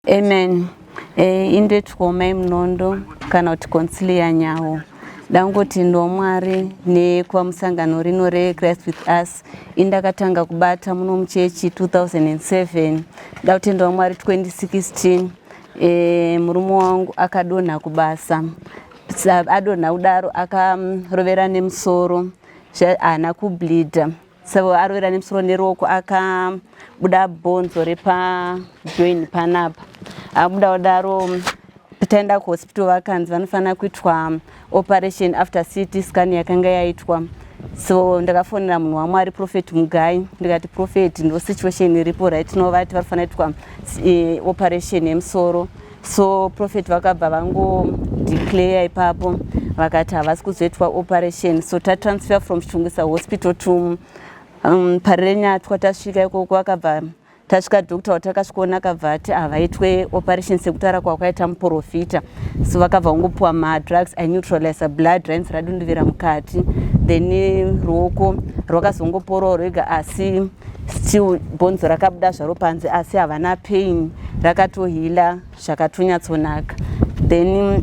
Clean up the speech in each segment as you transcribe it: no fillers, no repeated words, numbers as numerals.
Amen. Eh, indoitwa mai Munondo kana kuti Consilia Nyawo. Dangoti ndomwari nekuva musangano rino reChrist with us. Indakatanga kubata muno muchechi 2007. Dakutenda Mwari 2016. Eh, murume wangu akadonha kubasa. Adonha kudaro akarovera nemusoro. Haana kubleeder. So arovera nemusoro neruoko akabuda bhonzo repajoin panapa. Abuda kudaro taenda kuhospital vakanzi vanofanira kuitwa operation after CT scan yakanga yaitwa. So ndakafonera munhu waMwari Prophet Mugai ndikati Prophet ndo situation iripo right now vati vanofanira kuitwa eh, operation yemusoro. So Prophet vakabva vango declare ipapo vakati havasi kuzoitwa operation. So tatransfer from Chitungwiza hospital to Parirenyatwa. Tasvika ikoko vakabva tasvika doctor watakasvikoona akabva ati havaitwe operation sekutaura kwakaita muprofita. So vakabva vangopiwa madrugs aineutralize blood rainzi radunduvira mukati, then ruoko rwakazongoporawo rwega, asi still bhonzo rakabuda zvaro panze, asi havana pain, rakatoheala zvakatonyatsonaka. Then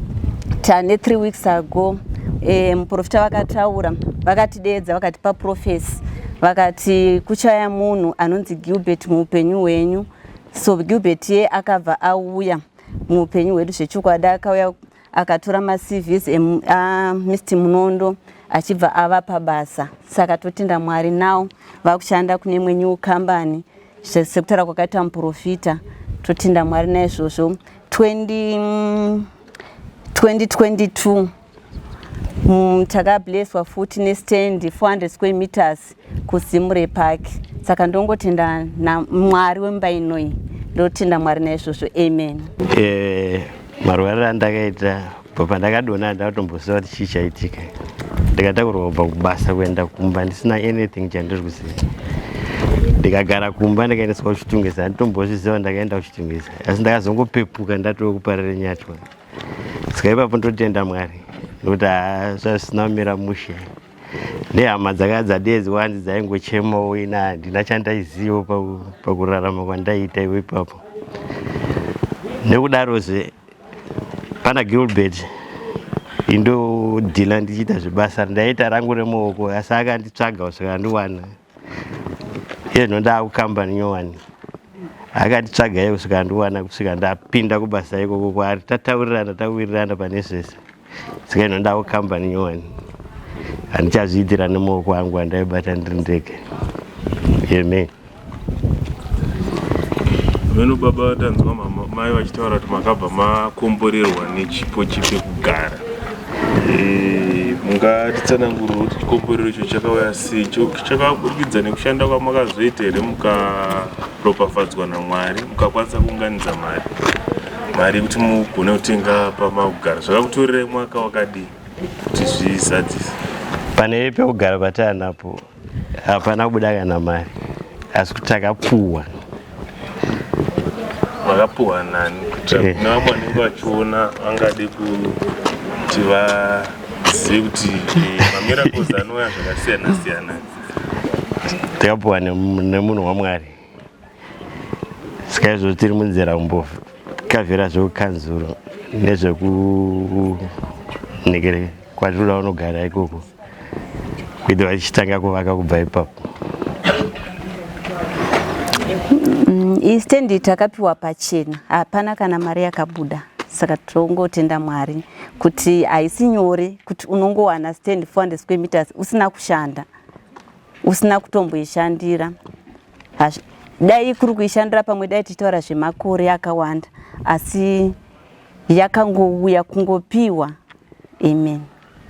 tane 3 weeks ago muprofita vakataura, vakatideedza, vakatipa prophecy, vakati kuchaya munhu anonzi Gilbert muupenyu hwenyu. So Gilbert ye akabva auya muupenyu hwedu zvechokwadi, akauya akatora maCVs aMr Munondo achibva avapa basa. Saka totenda Mwari, now vakushanda kune imwe new company sekutaura kwakaita muprofita. Totenda Mwari naizvozvo. 2022 takablesswa futi nestand 400 square meters kuZimre Park. Saka ndongotenda Mwari wemba inoi, ndotenda Mwari naizvozvo. Amen. Marwariro andakaita kubva pandakadonha handakutomboziva kuti chii chaitika. Ndikatakurwa kubva kubasa kuenda kumba ndisina anything chandiri kuziva. Ndikagara kumba, ndikaendeswa kuChitungwiza. Handitombozviziva ndakaenda kuChitungwiza, asi ndakazongopepuka ndatove kuParirenyatwa. Saka ipapo ndotenda Mwari nekuti haa, zvazvisina kumira mushe. Nehama dzakanga dzadedzwa hanzi dzaingochemawo, ina handina chandaiziva pakurarama kwandaiita iwo ipapo. Nekudarozve pana Gilbert indodeala ndichiita zvebasa ndaiita rangu remaoko, asi akanditsvaga kusvika andiwana. Iye zvino ndaakukambani nyowani, akanditsvaga iye kusvika andiwana, kusvika ndapinda kubasa ikoko kwaari. Tataurirana, tawirirana pane zvese. Saka ino ndakukambani nyowani, handichazviitira nemaoko angu andaibata ndiri ndege. Amen. Meno baba, tanzwa mai vachitaura kuti makabva makomborerwa nechipo chepekugara. Mungatitsanangurira kuti chikomborero icho chakauya sei? Chakaburikidza nekushanda kwamakazoita here, mukaropafadzwa naMwari, mukakwanisa kuunganidza mari yekuti mugone kutenga pamakugara? Zvakakutorerai mwaka wakadii kuti zvizadzise? Pane pekugara patanapo hapana kubuda kana mari, asi kuti takapuwa. Makapuwa nani? Kuitira kune vamwe vanenge vachiona vangade kuti vazive kuti mamiracles anouya zvakasiyana siyana. Takapuwa nemunhu waMwari. Saka izvo tiri munzira kumbokavhera zvekukanzuro nezvekunekere kwatinoda kunogara ikoko, kuitira tichitanga kuvaka kubva ipapo. Istendi takapiwa pachena, hapana kana mari yakabuda. Saka tongotenda Mwari kuti haisi nyore kuti unongowana stand 400 square meters usina kushanda, usina kutomboishandira. Dai kuri kuishandira pamwe dai tichitaura zvemakore akawanda, asi yakangouya kungopiwa. Amen.